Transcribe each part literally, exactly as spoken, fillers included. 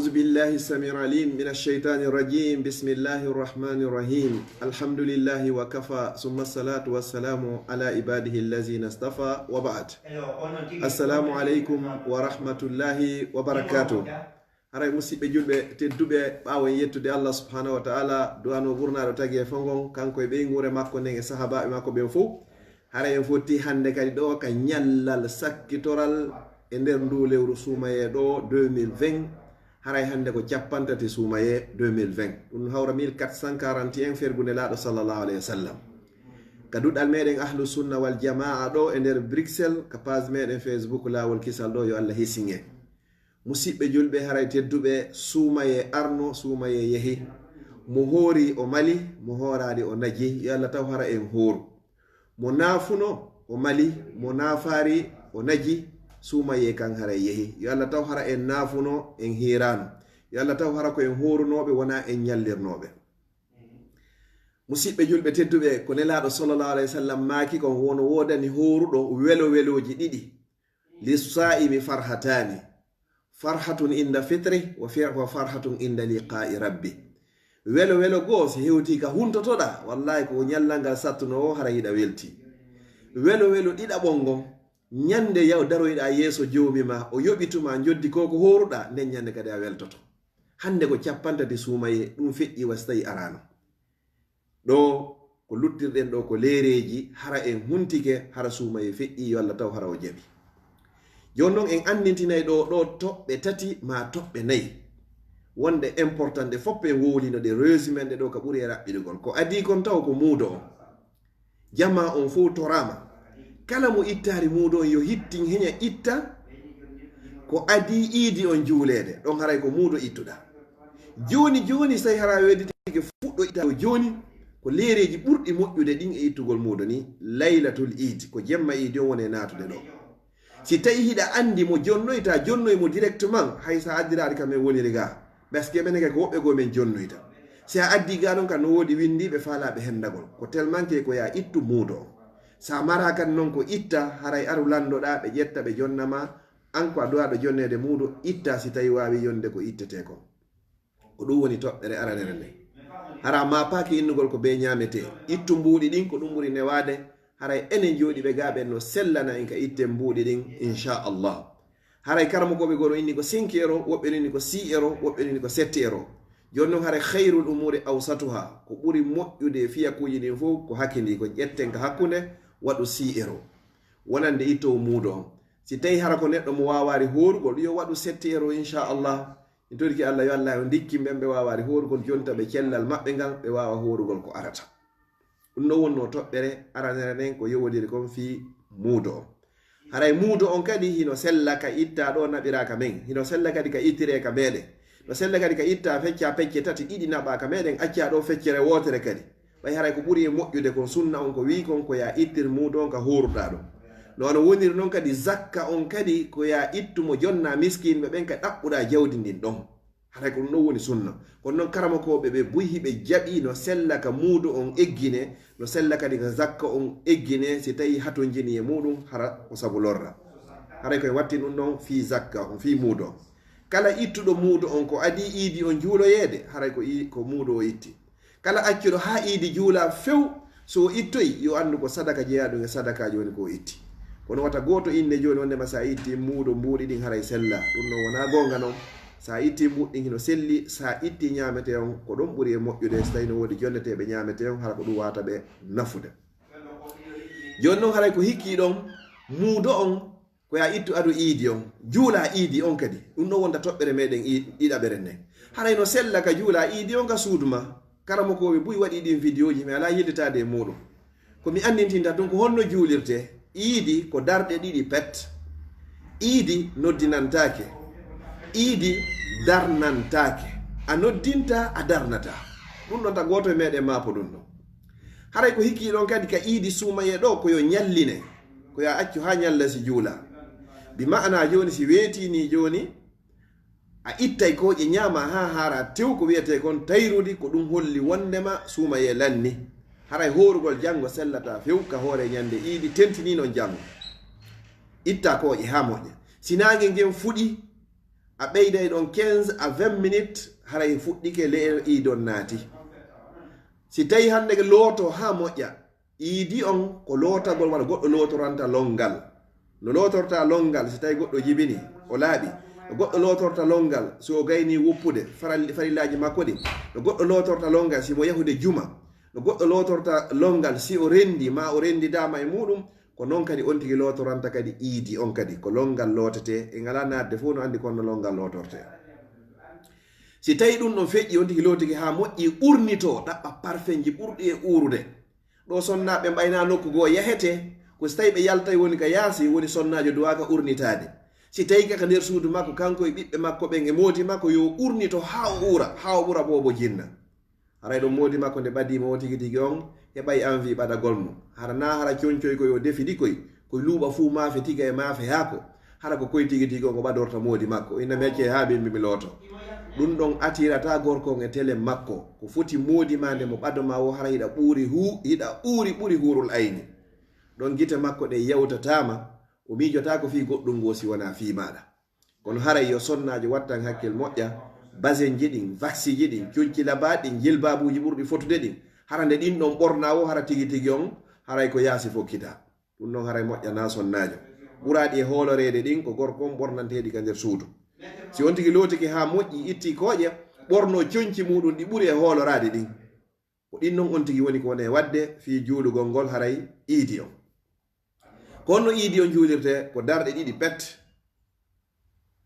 أعوذ بالله السميع العليم من الشيطان الرجيم. بسم الله الرحمن الرحيم. الحمد لله وكفى، ثم الصلاة والسلام على عباده الذين اصطفى، وبعد. السلام عليكم ورحمة الله وبركاته. Haray, musiɓɓe julɓe tedduɓe, ɓaawo en yettude Allah subhanahu wa ta'ala, du'ano ɓurnaaɗo tagi e fongon, kanko e ɓeynguure makko nden e sahaabaaɓe makko ɓen fow. Haray en fotti hannde kadi ɗo ka ñallal sakkitoral e nder ndu lewru suumayee ɗo deux mille vingt. Haray hannde ko cappantati suumayee deux mille vingt. Ɗum no hawra mille quatre cent quarante et un fergu Nelaaɗo sallallahu alayhi wa sallam. Ka duɗal meɗen Ahlu Sunna wal Jamaa ɗo e nder Bruxelles, ka page meɗen Facebook Laawol Kisal ɗo, yo Allah hisin en. Musiɓɓe julɓe, haray tedduɓe, suumayee arno, suumayee yehi. Mo hoori o mali, mo hooraali o naji, yo Allah taw hara en hooru. Mo naafuno o mali, mo naafaali o naji, suumayee kan haray yehi. Yo Allah taw hara en naafuno, en hiiraano. Yo Allah taw hara ko en hoorunooɓe, wonaa en ñallirnooɓe. Musiɓɓe julɓe tedduɓe, ko Nelaaɗo sallallahu alayhi wa sallam maaki kon, wono woodani hooruɗo welo welooji ɗiɗi. Lissaa'imi farhataani, farhatun inda fitri wa fi-, wa farhatun inda liqaa'i rabbi. Welo welo goo, si hewtii ka huntotoɗaa, wallaahi ko ñallal ngal sattunoo o, hara hiɗa weltii. Welo welo ɗiɗaɓol ngon, ñande yaw daroyɗaa yeeso Joomi maa, o yoɓitu ma njoddi ko ko hooruɗaa, nden ñande kadi a weltoto. Hannde ko cappantati suumayee, ɗum feƴƴii wa si tawi araano. Ɗo ko luttirɗen ɗo ko leereeji, hara en huntike, hara suumayee feƴƴii, yo Allah taw hara o jaɓi. Jooni non en anndintinay ɗo, ɗo toɓɓe tati maa toɓɓe nayi. Wonde important ɗe fof en wowlino ɗe, résumé ɗe ɗo ka ɓuri e raɓɓiɗugol. Ko adii kon taw ko muudo on. Jamaa on fow toraama. Kala mo ittaali muudo on yo hittin heña itta ko adii iidi on juuleede. Ɗon haray ko muudo ittuɗaa. Jooni jooni, so tawi hara wedditike fuɗɗo itta o jooni, ko leereeji ɓurɗi moƴƴude ɗin e ittugol muudo ni, laylatul iidi, ko jemma iidi on woni e naatude ɗo. Si tawi hiɗa anndi mo jonnoyta, jonnoy mo directement, hay so a addiraali ka men woniri ga. Parce que menen kay ko woɓɓe goo men jonnoyta. Si a addii ga ɗon ka no woodi winndiiɓe faalaaɓe hendagol. Ko tellement que ko yaa ittu muudo on. Sa maraa kan non ko itta, haray aru lanndoɗaa, ɓe ƴetta, ɓe jonna ma, an ko a duwaaɗo jonneede muudo, itta si tawi waawi yonde ko ittetee kon. Ko ɗum woni toɓɓere aranere nden. Hara maapaaki innugol ko bee ñaametee. Ittu mbuuɗi ɗin, ko ɗum ɓuri newaade. Haray enen jooɗiiɓe gaa ɓen no sellana en ka itten mbuuɗi ɗin, inchallah. Haray karamokooɓe goo no inni ko cinq euro, woɓɓe no inni ko six euro, woɓɓe no inni ko sept euro. Jooni non haray khayrul umuri awsatuha, ko ɓuri moƴƴude e fiyakuuji ɗin fow ko hakindii, ko ƴetten ka hakkunde, waɗu six euro. Wonande ittowo muudo on. Si tawi hara ko neɗɗo mo waawaali hoorugol, yo waɗu sept euro, inchallah. En torike Allah, yo Allah o ndikkin ɓen ɓe waawaali hoorugol, jonta ɓe cellal maɓɓe ngal, ɓe waawa hoorugol ko arata. Ɗum ɗo wonnoo toɓɓere aranere nden ko yowodiri kon fii muudo on. Haray muudo on kadi hino sella ka itta ɗo naɓiraa ka men, hino sella kadi ka ittiree ka meɗen. No sella kadi ka itta fecca pecce tati, ɗiɗi naɓaa ka meɗen, accaa ɗo feccere wootere kadi. Ɓay haray ko ɓuri e moƴƴude kon sunna on ko wi'i kon ko yaa ittir muudo on ka hooruɗaa ɗon. No ano woniri non kadi zakka on kadi ko yaa ittu mo jonnaa miskinɓe ɓen ka ɗaɓɓuɗaa jawdi ndin ɗon. Haray ko ɗum ɗon woni sunna. Kono non karamokooɓe ɓe buy hiɓe jaɓi no sella ka muudo on eggine, no sella kadi ka zakka on eggine, si tawi hatonjini e muuɗum hara ko sabu lorra. Haray ko en watti ɗum ɗon fii zakka on, fii muudo on. Kala ittuɗo muudo on ko adii iidi on juuloyeede, haray ko i-, ko muudo o itti. Kala accuɗo haa iidi juulaa few, so o ittoyi, yo anndu ko sadaka jeyaaɗum e sadakaaji woni ko o itti. Kono wata gooto innde jooni wonndema so a itti muudo mbuuɗi ɗin haray sellaa. Ɗum non wonaa goonga non. So a itti mbuuɗi ɗin hino selli, so a itti ñaametee on, ko ɗon ɓuri e moƴƴude, so tawi no woodi jonneteeɓe ñaametee on, hara ko ɗum waawata ɓe nafude. Jooni non haray ko hikkii ɗon, muudo on, ko yaa ittu ado iidi on, juulaa iidi on kadi. Ɗum ɗon wonta toɓɓere meɗen i-, ɗiɗaɓere nden. Haray no sella ka juulaa iidi on ka suudu maa. Karamokooɓe buy waɗi ɗin vidéoji, mi alaa yillitaade e muuɗum. Ko mi anndintinta tun ko honno juulirtee. Iidi ko darɗe ɗiɗi pet. Iidi noddinantaake. Iidi darnantaake. A noddintaa, a darnataa. Ɗum ɗon ta gooto e meɗen maapo ɗum ɗon. Haray ko hikkii ɗon kadi ka iidi suumayee ɗo ko yo ñalline. Ko yo a accu haa ñalla si juulaa. Bi ma'anaa jooni si weetii nii jooni, a ittay kooƴe ñaamaa haa haaraa tew ko wi'etee kon tayrudi, ko ɗum holli wonndema suumayee lanni. Haray hoorugol janngo sellataa few ka hoore ñannde iidi, tentinii non janngo. Ittaa kooƴe haa moƴƴa. Si naange ngen fuɗii, A ɓeyday ɗon quinze à vingt minutes, haray fuɗɗike le'el iidi on naati. Si tawi hannde ke looto haa moƴƴa, iidi on ko lootagol, wala goɗɗo lootoranta lonngal. No lootorta lonngal si tawi goɗɗo jibini, o laaɓi. No goɗɗo lootorta lonngal si o gayni woppude faral-, farillaaji makko ɗin. No goɗɗo lootorta lonngal si mo yahude juma. No goɗɗo lootorta lonngal si o renndi, ma o renndidaama e muuɗum. Ko noon kadi on tigi lootoranta kadi iidi on kadi. Ko lonngal lootetee, en alaa naatde fof no anndi kono lonngal lootortee. Si tawi ɗum ɗon feƴƴi, on tigi lootike haa moƴƴi, urnitoo, ɗaɓɓa parfenji ɓurɗi e uurude. Ɗo sonnaaɓe mbaynaa nokku goo yahetee, ko si tawi ɓe yaltay woni ka yaasi, woni sonnaajo duwaaka urnitaade. Si tawi ka, ka nder suudu makko, kanko e ɓiɓɓe makko ɓen e moodi makko, yo urnito haa o uura, haa o ɓura boobo jinna. Haray ɗon moodi makko nde ɓadii mo o tigi tigi on, heɓay envie ɓadagol mo. Hara naa hara concoy ko yo defidi koy, ko luuɓa fuu maafe tiga e maafe haako. Hara ko koy tigi tigi on ko ɓadorta moodi makko. Inna mi accee haa bimbi mi looto. Ɗum ɗon attirata gorko on e tele makko. Ko foti moodi ma nde mo ɓado ma wo hara hiɗa ɓuri hu-, hiɗa ɓuri ɓuri huurul ayni. Ɗon gite makko ɗe yewtataama, o miijotaako fii goɗɗum ngoo si wonaa fii maaɗa. Kono haray yo sonnaajo wattan hakkil moƴƴa, basenji ɗin, vaksiji ɗin, conci labaaɗi ɗin, jilbaabuuji ɓurɗi fotude ɗin. Hara nde ɗin ɗon ɓornaa wo hara tigi tigi on, haray ko yaasi fokkita. Ɗum ɗon haray moƴƴanaa sonnaajo. Ɓuraaɗi e hooloreede ɗin ko gorko on ɓornanteeɗi ka nder suudu. Si on tigi lootike haa moƴƴi, itti kooƴe, ɓornoo conci muuɗum ɗi ɓuri e hooloraade ɗin. Ko ɗin non on tigi woni ko woni e waɗde fii juulugol ngol haray iidi on. Ko honno iidi on juulirtee? Ko darɗe ɗiɗi pet.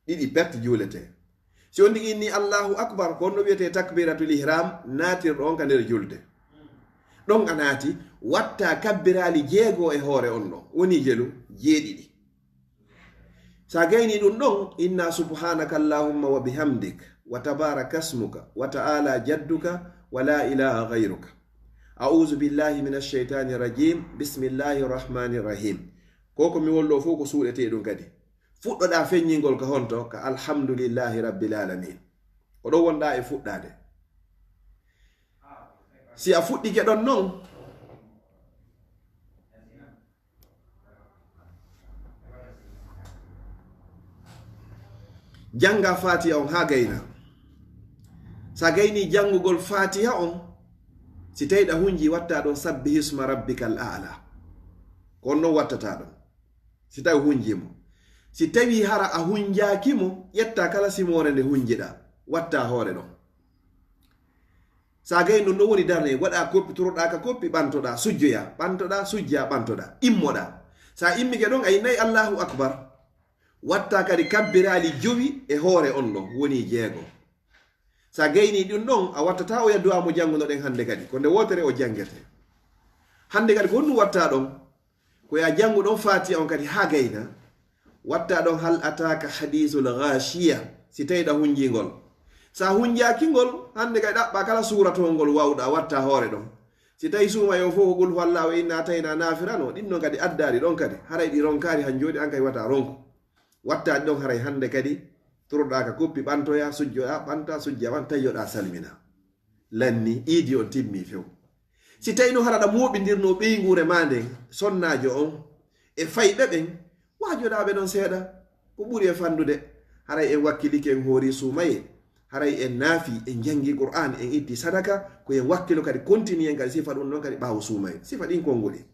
Ɗiɗi pet juuletee. Si on tigi inni Allahu Akbar, ko honno wiyetee takbiratul ihram, naatirɗo on ka nder julde. Ɗon a naati, watta kabbiraali jeego e hoore on ɗon. Woni jelu? Jeeɗiɗi. Sa gayni ɗum ɗon, inna subhanaka Allahumma wa bihamdik, wa tabaraka asmuka, wa ta'ala jadduka, wa la ilaha ghayruka. A'udhu billahi minash shaytanir rajim, bismillahir rahmanir rahim. Ko ko mi wollo fof ko suuɗetee ɗum kadi. Fuɗɗoɗaa feññingol ka honto? Ka alhamdulillahi rabbil alamin. Ko ɗo wonɗaa e fuɗɗaade. Si a fuɗɗike ɗon non, jannga Fatiha on haa gayna. Sa gayni janngugol Fatiha on, si tawi ɗa hunji, watta ɗon sabbihisma rabbikal a'la. Ko on non wattata ɗon. Si tawi hunji mo. Si tawi hara a hunjaaki mo, ƴetta kala simoore nde hunjiɗa, watta hoore ɗon. Sa gay non, ɗon woni darne, waɗa koppi, toroɗa ka koppi, ɓantoɗa, sujjoya, ɓantoɗa, sujja, ɓantoɗa, immoɗa. Sa immike ɗon, a innay Allahu Akbar. Watta kadi kabbiraali jowi e hoore on ɗon, woni jeego. Sa gayni ɗum ɗon, a wattata oya du'a mo janngunoɗen hannde kadi, ko nde wootere o janngete. Hannde kadi ko honɗum watta ɗon? Ko ya janngu ɗon Fatiha on kadi haa gayna. Watta ɗon hal ataka hadisul ghashiya, si tawi ɗa hunjingol. Sa hunjaaki ngol, hannde kadi ɗaɓɓa kala suura to ngol wawɗa, watta hoore ɗon. Si tawi suuma yo fof ko qul huwallahu, inna atayna, nafirano, ɗin non kadi addaari ɗon kadi. Haray ɗi ronkaari han jooni, an kay wata ronku. Watta ɗi ɗon haray hannde kadi, toroɗa ka koppi ɓantoya, sujjoɗa, ɓanta, sujja, ɓanta, tajoɗa, salmina. Lanni, iidi on timmi few. Si tawi no hara ɗa mooɓindirno ɓeynguure ma nden, sonnaajo on, e fayɓe ɓen, waajoɗaa ɓe ɗon seeɗa, ko ɓuri e fanɗude. Haray en wakkilike, en hoori suumaye, haray en naafi, en janngi Qur'aan, en itti sadaka, ko en wakkilo kadi, continue en kadi sifa ɗum ɗon kadi ɓaawo suumaye. Sifa ɗin konnguɗi.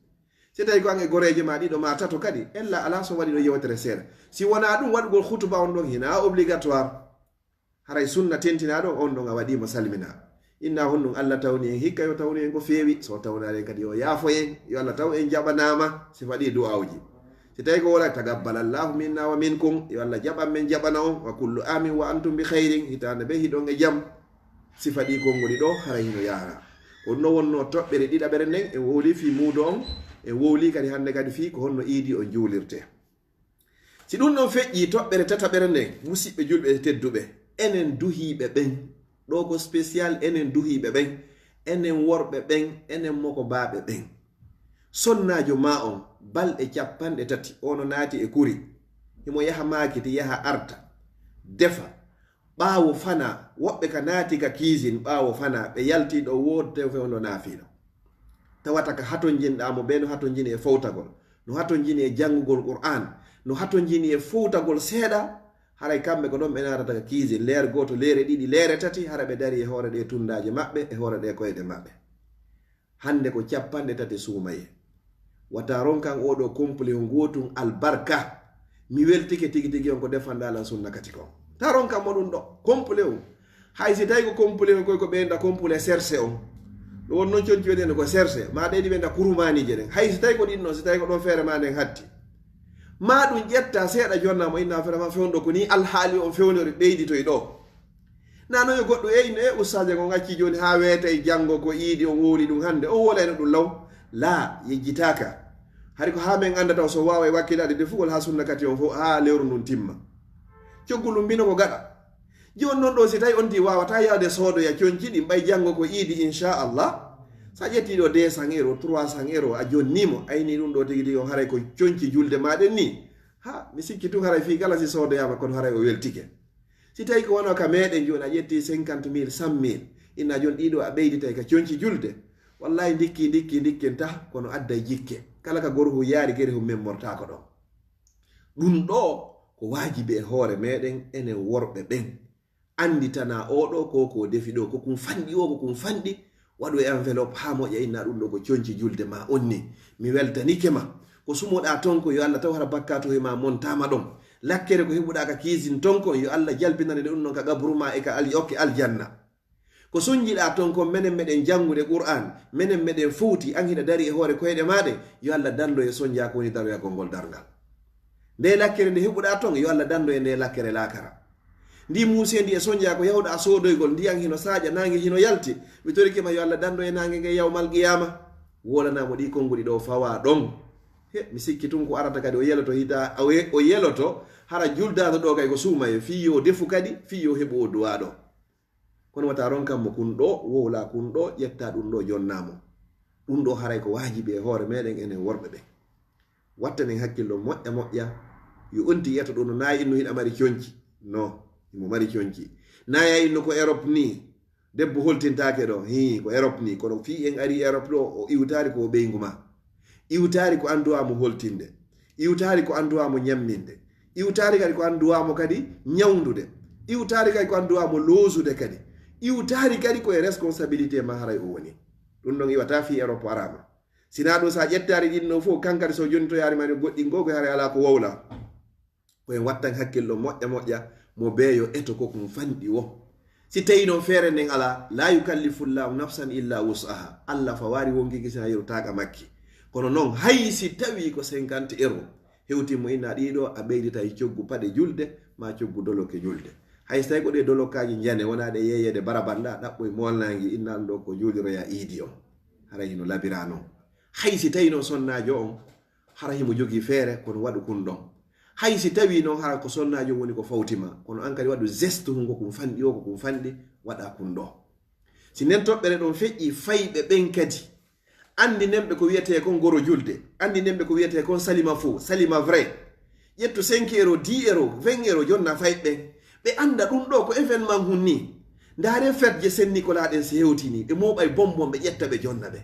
Si tawi ko an e goreejo ma ɗiɗo ma tato kadi, ella alaa so waɗi ɗo yewtere seeɗa. Si wonaa ɗum, waɗugol khutuba on ɗon hinaa obligatoire. Haray sunna tentinaaɗo on ɗon a waɗiimo salmina. Inna honɗum Allah tawni en, hikka yo tawnu en ko feewi, so tawnaali en kadi yo yaafo en, yo Allah taw en jaɓanaama, si faɗi du'aawuji. Si tawi ko wala, tagabbal Allahu minna wa minkum, yo Allah jaɓan men jaɓana on, wa kullu amin wa antum bi khairin, hitaande ɓe hiɗon e jam. Si faɗi konngol ɗi ɗo, haray hino yahra. Ko ɗum no wonno toɓɓere ɗiɗaɓere nden, en wowli fii muudo on, en wowli kadi hannde kadi fii ko honno iidi on juulirte. Si ɗum ɗon feƴƴi, toɓɓere tataɓere nden, musiɓɓe julɓe e tedduɓe, enen duhiiɓe ɓen, ɗo ko spécial, enen duhiiɓe ɓen, enen worɓe ɓen, enen mokobaaɓe ɓen. Sonnaajo ma on, balɗe capanɗe tati, ono naati e kuri, himo yaha maakiti, yaha arta, defa, ɓaawo fana, woɓɓe ka naati ka cuisine, ɓaawo fana, ɓe yalti ɗo woodde fewndo naafiilo. Tawata ka hatonjinɗaa mo, ɓe no hatonjini e fowtagol, no hatonjini e janngugol Qur'aan, no hatonjini e fowtagol seeɗa, Haray kamɓe ko ɗon ɓe naatata ka kiisin, leer gooto, leere ɗiɗi, leere tati, hara ɓe darii e hoore ɗee tunndaaje maɓɓe, e hoore ɗee koyɗe maɓɓe. Hannde ko cappanɗe tati suumayee. Wata ronkan oo ɗoo complet on gootun albarka. Mi weltike tigi tigi on ko defanɗaa lan sunna kati kon. Ta ronkan mo ɗun ɗoo, complet on. Hay si tawi ko complet on koy ko ɓeynda complet serse on. Ɗun won non conci wiyeteende ko serse, maa ɗee ɗi ɓeynda kurumaaniije ɗen. Hay si tawi ko ɗin non, si tawi ko ɗon feere maa nden hatti. Maa ɗun ƴetta seeɗa jonna mo inna feere maa fewndo ko nii alhaali on fewnori ɓeyditoy ɗoo. Naa non yo goɗɗo e inno e ustaaje ngon accii jooni haa weetay janngo ko iidi on wowli ɗun hannde, on wolayno ɗun law? Laa, yejjitaaka. Hari ko haa men anndata o so waaway wakkilaade defugol haa sunna kati on fow haa lewru ndun timma. Coggu lumbino ko gaɗa. Jooni non ɗoo si tawi on tii waawataa yaade soodoya conci ɗin ɓay janngo ko iidi inchallah. Sa ƴettii ɗoo deux cents euros, trois cents euros a jonnii mo, aynii ɗun ɗoo tigi tigi on haray ko conci julde maa ɗen nii. Ha, mi sikki tun haray fii kala si soodoyaama kono haray o weltike. Si tawi ko wano ka meɗen jooni a ƴettii cinquante mille, cent mille, inna jooni ɗii ɗoo a ɓeyditay ka conci julde. Wallahi ndikki, ndikki, ndikki en tah, kono adday jikke. Kala ka goruhu yaari gerehun men mortaako ɗon. Ɗun ɗoo ko waajibi e hoore meɗen, enen worɓe ɓen. Annditana oo ɗoo ko ko defi ɗoo, ko kun fanɗi oo, ko kun fanɗi, waɗu e enveloppe haa moƴƴa, inna ɗun ɗoo ko conci julde maa on nii. Mi weltanike ma. Ko sumoɗaa ton ko yo Alla taw hara bakkaatu he maa montaama ɗon. Lakkere ko heɓuɗaa ka kiisin ton kon, yo Alla jalbinane ɗun ɗon ka qabru maa e ka al-, okke aljanna. Ko sonjiɗaa ton kon, menen meɗen janngude Qur'aan, menen meɗen fowti, an hiɗa darii e hoore koyɗe maa ɗe, yo Alla danndo e sonjaa ko woni daroyagol ngol darngal. Nde lakkere nde heɓuɗaa ton, yo Alla danndo e nde lakkere laakara. Ndi muuseendi e sonjaa ko yahuɗaa soodoygol, ndiyan hino saaƴa, naange hino yalti. Mi torike ma yo Alla danndo e naange nge yawmal qiyaama. Woolanaa mo ɗii konnguɗi ɗoo fawaa ɗon. He, mi sikki tun ko arata kadi o yeloto hita-, o ye-, o yeloto, hara juldaano ɗoo kay ko suumayee, fii yo defu kadi, fii yo heɓu o duwaa ɗoo. Kono wata ronkan mo kun ɗoo, wowlaa kun ɗoo, ƴettaa ɗun ɗoo jonnaa mo. Ɗun ɗoo haray ko waajibi e hoore meɗen enen worɓe ɓen. Wattanen hakkillo moƴƴa moƴƴa. Yo on tigi ƴetto ɗun ɗoo, naa inno hiɗa mari conci. No, himo mari conci. Naa ya inno ko Europe nii. Debbo holtintaake ɗoo. Hii, ko Europe nii. Kono fii en arii Europe ɗoo, o iwtaali ko o ɓeyngu maa. Iwtaali ko an duwaa mo holtinde. Iwtaali ko an duwaa mo ñamminde. Iwtaali kadi ko an duwaa mo kadi ñawndude. Iwtaali kadi ko an duwaa mo loosude kadi. Iwtaali kadi ko e responsabilité maa haray o woni. Ɗun ɗon iwataa fii Europe araama. Sinaa ɗun, sa ƴettaali ɗin ɗoo fow, kan kadi so jonnitoyaali ma no goɗɗin goo, ko haray alaa ko wowlaa. Ko en wattan hakkillo moƴƴa moƴƴa, mo beeyo eto ko kun fanɗi woo. Si tawii non feere nden alaa, laa yukallifullaahu nafsan illaa wus'ahaa. Alla fawaali wonkii si hinaa yeru taaqa makki. Kono non, hay si tawii ko cinquante euros, hewtii mo inna ɗii ɗoo, a ɓeyditay coggu paɗe julde, maa coggu dolokke julde. Hay si tawii ko ɗee dolokkaaji njane, wonaa ɗe yeeyeede barabanɗaa, ɗaɓɓoy moolnaange, inna ɗun ɗoo ko juuliroyaa iidi on. Haray hino labiraa non. Hay si tawii non sonnaajo on, hara himo jogii feere, kono waɗu kun ɗon. Hay si tawii non hara ko sonnaajo on woni ko fawti ma, kono an kadi waɗu geste hun ko kun fanɗi o, ko kun fanɗi, waɗa kun ɗoo. Si nden toɓɓere ɗon feƴƴii, fayɓe ɓen kadi, anndinen ɓe ko wiyetee kon goro julde, anndinen ɓe ko wiyetee kon salima faux, salima vrai. Ƴettu cinq euros, dix euros, vingt euros, jonna fayɓe ɓen. Ɓe annda ɗun ɗoo ko événement hun nii. Ndaaree fête je Saint Nicolas ɗen si hewtii nii, ɓe mooɓay bonbon, ɓe ƴetta, ɓe jonna ɓe.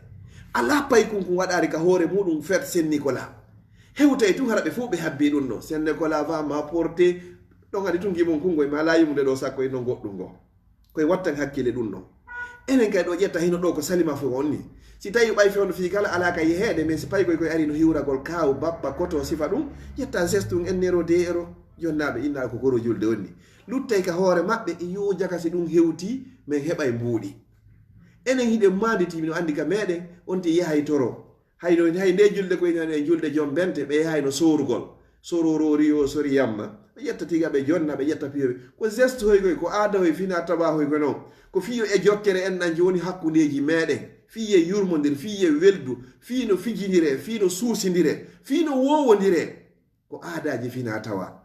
Alaa paykun kun waɗaali ka hoore muuɗun fête Saint Nicolas. Hewtay tun hara ɓe fow ɓe habbii ɗun ɗoo. Saint Nicolas va m'apporter, ɗon haɗi tun gimon kun ngoy, maa laa yimude ɗoo sakko e non goɗɗun goo. Koy wattan hakkille ɗun ɗon. Enen kay ɗoo ƴetta hino ɗoo ko salima faux on nii. Si tawii ɓay fewndo fii kala alaa ka yeheede, mais si paykoy koy arii no hiwragol kaaw, bappa, koto, sifa ɗun, ƴetta geste ɗun, en euros, deux euros, jonnaa ɓe, inna ko goro julde on nii. Luttay ka hoore maɓɓe, e yoo jaka si ɗun hewtii, men heɓay mbuuɗi. Enen hiɗen maanditii, miɗo anndi ka meɗen, on tii yahay toro. Hay no, hay nde julde ko ina e julde joom bente, ɓe yahay no soorugol. Sororori o sori yamma. Ɓe ƴetta tiga, ɓe jonna, ɓe ƴetta piyo ɓe. Ko geste hoy koy, ko aada hoy, fina tawa hoy ko non. Ko fiyo e jokkere en ɗan joni hakkundeji meɗen. Fiye yurmondir, fiye weldu, fii no fijindire, fii no suusindire, fii no wowondire. Ko aadaaji fina tawa.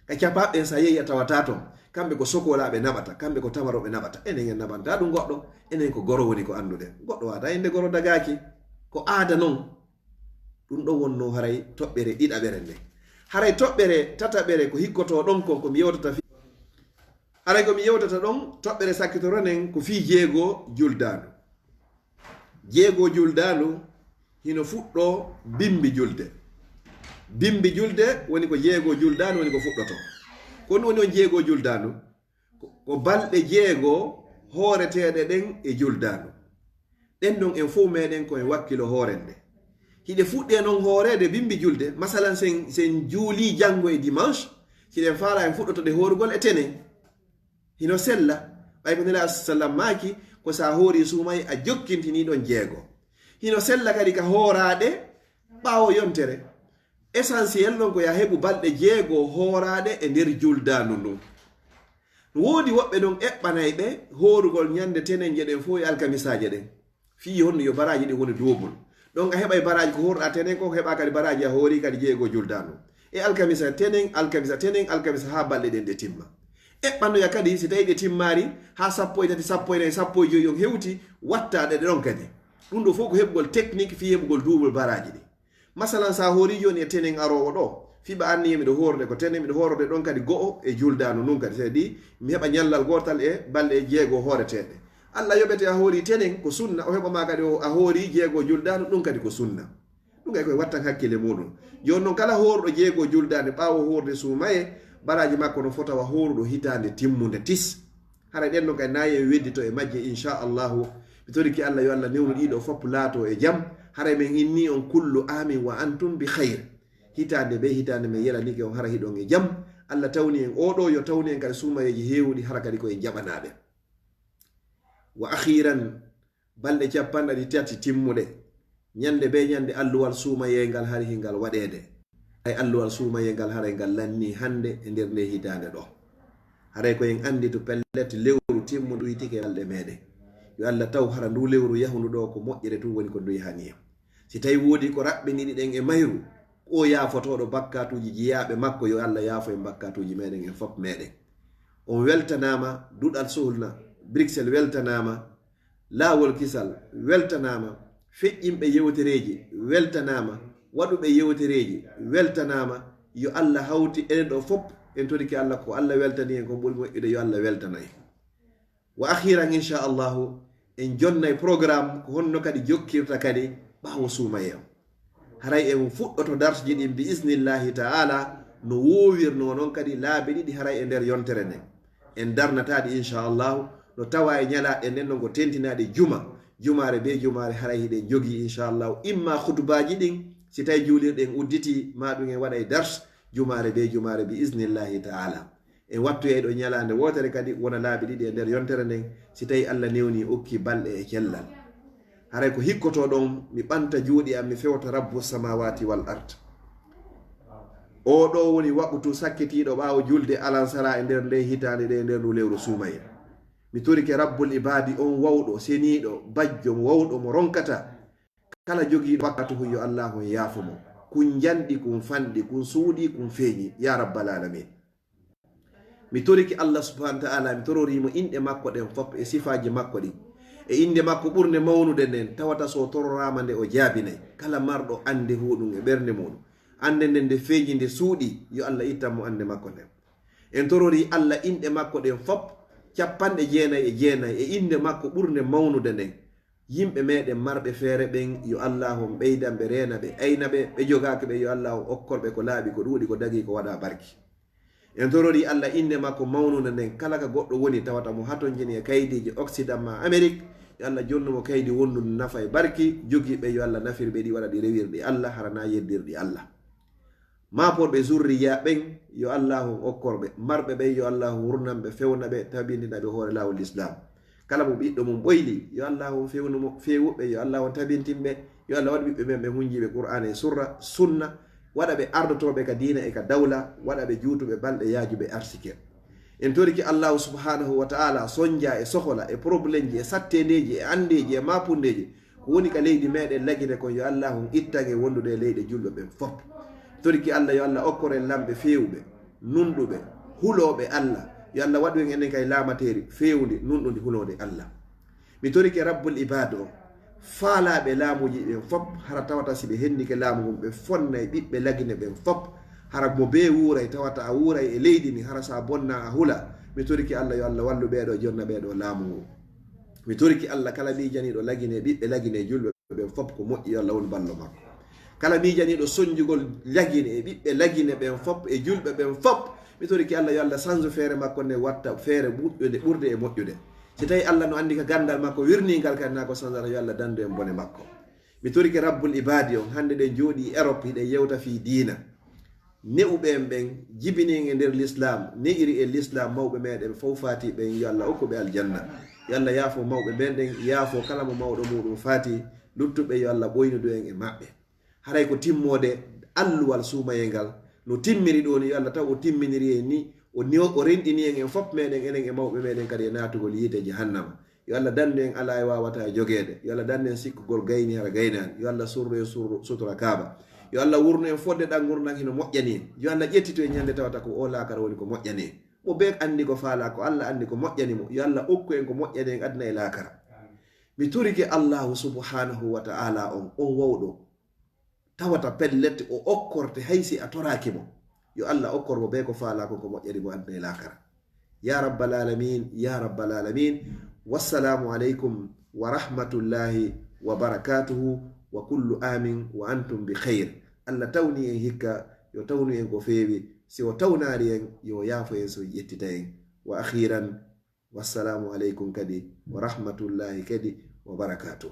Ka capaaɓe en, sa yehi a tawata ton. Kamɓe ko sokolaaɓe naɓata, kamɓe ko tamaroɓe naɓata. Enen en naɓanta ɗum goɗɗo, enen ko goro woni ko annduɗen. Goɗɗo wata innde goro dagaaki. Ko aada non. Ɗum ɗo wonno haray toɓɓere ɗiɗaɓere nden. Haray toɓɓere tataɓere ko hikkotoo ɗon kon ko mi yewtata fi-, haray ko mi yewtata ɗon, toɓɓere sakkitoronen ko fii jeego juldaandu. Jeego juldaandu hino fuɗɗoo bimbi julde. Bimbi julde woni ko jeego juldaandu woni ko fuɗɗotoo. Ko ɗum woni on jeego juldaandu. Ko balɗe jeego hooreteeɗe ɗen e juldaandu. Ɗen ɗon en fof meɗen ko en wakkilo hoorende. Hiɗe fuɗɗi e non hooreede bimbi julde, masalan sen, sen juuli janngo e dimanche, hiɗen faala en fuɗɗoto ɗe hoorugol e tenen. Hino sella, ɓay ko Nelaaɗo sallam maaki, ko sa hoori suumaye a jokkintini ɗon jeego. Hino sella kadi ka hooraade ɓaawo yontere. Essentiel non ko ya heɓu balɗe jeego hooraade e nder juldaandu ndun. No woodi woɓɓe non eɓɓanay ɓe hoorugol ñande tenenje ɗen fof e alkamisaaje ɗen. Fii honno yo baraaji ɗin woni doobol. Ɗon a heɓay baraaji ko hoorɗa tenen kon, heɓa kadi baraaji a hoori kadi jeego juldaandu. E alkamisa tenen, alkamisa tenen, alkamisa haa balɗe ɗen ɗe timma. Eɓɓanoya kadi si tawi ɗe timmaari haa sappo e tati, sappo e nayi, sappo e joyi on hewti, wattaɗe ɗe ɗon kadi. Ɗum ɗo fof ko heɓugol technique fii heɓugol doobol baraaji ɗin. Masalan, sa hoori jooni e tenen aroowo ɗo, fii ɓa anniye miɗo hoorde ko tenen, miɗo hoorde ɗon kadi go'o e juldaandu ndun kadi. Seedi mi heɓa ñallal gootal e balɗe jeego hooreteeɗe. Allah yoɓete a hoori tenen ko sunna, o heɓa ma kadi o a hoori jeego juldaandu, ɗum kadi ko sunna. Ɗum kay koye wattan hakkille muɗum. Jooni non kala hoorɗo jeego juldaandu ɓaawo hoorde suumaye, baraaji makko no fota wa hooruɗo hitaande timmunde tis. Haray ɗen non kay na en weddito e majje, inchallahu. Mi torike Allah yo Allah newnu ɗiɗo fof laato e jam. Haray men inni on kullu amin wa antum bi khayr. Hitaande be hitaande men yelanike on hara hiɗon e jam. Allah tawni en oɗo, yo tawni en kadi suumayeeji heewuɗi, hara kadi ko en jaɓanaaɓe. Wa akhiran, balɗe capanɗe tati timmuɗe, ñande be ñande alluwal suumayee ngal hari hingal waɗeede. Hay alluwal suumayee ngal haray ngal lanni hande e nder nde hitaande ɗo. Haray ko en anndi to pellet lewru timmu ɗuytike balɗe meɗen. Yo Allah taw hara ndu lewru yahundu ɗo ko moƴƴere tun woni ko ndu yahani en. Si tawi woodi ko raɓɓiniɗi ɗen e mayru, o yaafotooɗo bakkatuuji jiyaaɓe makko, yo Allah yaafo en bakkatuuji meɗen en fof meɗen. On weltanaama, duɗal suhulna, Bruxelles weltanaama, Laawol Kisal weltanaama, feƴƴinɓe yewtereeji weltanaama, waɗuɓe yewtereeji weltanaama. Yo Allah hawti enen ɗo fof, en torike Allah, ko Allah weltani en ko ɓuri moƴƴude, yo Allah weltana en. Wa akhiran, inchallahu, en jonnay programme ko honno kadi jokkirta kadi ɓaawo suumayee on. Haray en fuɗɗoto darsuji ɗin bi isnillahi ta'ala, no woowirnoo non kadi laabi ɗiɗi haray e nder yontere nden. En darnataɗi inchallahu, no tawa e ñalaaɗe nden non ko tentinaaɗe juma, jumaare be jumaare haray hiɗen jogii inchallahu. Imma khutubaaji ɗin, si tawi juulirɗe en udditi, ma ɗum en waɗay dars jumaare be jumaare bi isnillahi ta'ala. En wattoyay ɗo ñalaande wootere kadi wona laabi ɗiɗi e nder yontere nden, si tawi Allah newni okki balɗe e cellal. Haray ko hikkoto ɗon, mi ɓanta juuɗe am, mi fewta Rabbu samawati wal ard. Oo ɗo woni waqtu sakkitiiɗo ɓaawo julde alansara e nder nde hitaande nde, e nder ndu lewru suumayee. Mi torike Rabbul Ibaadi on wawɗo, seniiɗo, bajjo, wawɗo mo ronkata. Kala jogiiɗo bakkatuhu yo Allahu on yaafo mo. Kun njanɗi, kun fanɗi, kun suuɗi, kun feeñi. Ya Rabbal Alamin. Mi torike Allah subhanahu wa ta'ala, mi tororiimo inɗe makko ɗen fof e sifaaji makko ɗin, e innde makko ɓurnde mawnude nden, tawata so tororaama nde o jaabinay. Kala marɗo annde huuɗum e ɓernde muɗum, annde nden nde feeñi, nde suuɗi, yo Allah ittan mo annde makko nden. En tororii Allah inɗe makko ɗen fof, capanɗe jeenay e jeenay, e innde makko ɓurnde mawnude nden. Yimɓe meɗen marɓe feere ɓen, yo Allaahu on ɓeydan ɓe, reena ɓe, ayna ɓe, ɓe jogaaki ɓe, yo Allaahu on okkor ɓe ko laaɓi, ko ɗuuɗi, ko dagii, ko waɗaa barki. En tororii Allah innde makko mawnunde nden, kala ka goɗɗo woni tawata mo hatonjini e kaydiiji Occident ma Amérique, yo Allah jonnu mo kaydi wondundi nafa e barki, jogii ɓe yo Allah nafir ɓe ɗi, waɗa ɗi rewirɗi Allah, hara na yeddirɗi Allah. Maaporɓe zurriya ɓen, yo Allaahu on okkor ɓe. Marɓe ɓen, yo Allaahu wurnan ɓe, fewna ɓe, tabindina ɓe hoore laawol Lislaam. Kala mo ɓiɗɗo mum ɓoyli, yo Allaahu on fewnu mo, fewuɓe, yo Allaahu on tabintin ɓe. Yo Allah waɗu ɓiɓɓe men ɓe hunjiiɓe Qur'aana e surra, sunna, waɗa ɓe ardotooɓe ka diina e ka dawla, waɗa ɓe juutuɓe balɗe, yaajuɓe arsike. En torike Allaahu subhanahu wa ta'ala sonja e sohola e problemji e satteendeeji e anndeeji e maapundeeji ko woni ka leydi meɗen Lagine kon, yo Allaahu on ittan en wondude e leyɗe julɓe ɓen fof. Toriki Allah, yo Allah okkor en lamɓe feewuɓe, nunɗuɓe, hulooɓe Allah. Yo Allah waɗu en enen kay laamateeri feewundi, nunɗundi, huloonde Allah. Mi torike Rabbul Ibaad on, faalaaɓe laamuuji ɓen fof, hara tawata si ɓe hendike laamu ngun, ɓe fonnay ɓiɓɓe Lagine ɓen fof. Hara mo bee wuuray, tawata a wuuray e leydi ndin, hara sa bonna a hula. Mi toriki Allah, yo Allah wallu ɓee ɗoo, jonna ɓee ɗoo laamu ngun. Mi toriki Allah, kala miijaniiɗo Lagine, ɓiɓɓe Lagine, julɓe ɓen fof ko moƴƴi, yo Allah won ballo makko. Kala miijaniiɗo sonjugol Lagine e ɓiɓɓe Lagine ɓen fof e julɓe ɓen fof, Mi torike Allah yo Allah sanzu feere makko nde watta feere ɓuɗɗude ɓurde e moƴƴude. Si tawi Allah no anndi ka ganndal makko wirningal kadi na ko sanzata, yo Allah danndu en bone makko. Mi torike Rabbul Ibadi on, hannde ɗen jooɗi Europe hiɗen yewta fii diina. Ne'uɓe en ɓen, jibini en e nder l'islam, ne'iri e l'islam mawɓe meɗen fow faati ɓen, yo Allah okku ɓe aljanna. Yo Allah yaafo mawɓe meɗen, yaafo kala mo mawɗo muɗum faati, luttuɓe yo Allah ɓoynudu en e maɓɓe. Haray ko timmoode alluwal suumayee ngal no timmiri ɗoo ni, yo Allah taw o timminiri en ni, o ni- o renɗini en en fof meɗen, enen e mawɓe meɗen kadi e naatugol yiite jahannama. Yo Allah danndu en alaa e waawataa jogeede. Yo Allah danndu en sikkugol gayni hara gaynaani. Yo Allah surru en surru sutura kaaba. Yo Allah wurnu en fodde ɗan ngurndan hino moƴƴani en. Yo Allah ƴettitu en ñande tawata ko o laakara woni ko moƴƴani en. Mo bee anndi ko faalaa ko Allah anndi ko moƴƴani mo. Yo Allah okku en ko moƴƴani en aduna e laakara. Mi torike Allahu subhanahu wa ta'ala on, on wawɗo. Tawata pellet o okkorte hay si a toraaki mo. Yo Allah okkor mo bee ko faalaa ko ko moƴƴani mo aduna e laakara. Ya rabbal alamin, ya rabbal alamin. Wassalamu aleykum wa rahmatullahi wa barakatuhu wa kullu amin wa antum bi khayr. Allah tawni en hikka, yo tawnu en ko feewi. Si o tawnaari en, yo yaafo en, so yettita en. Wa akhiran, wassalamu aleykum kadi wa rahmatullahi kadi wa barakatuhu.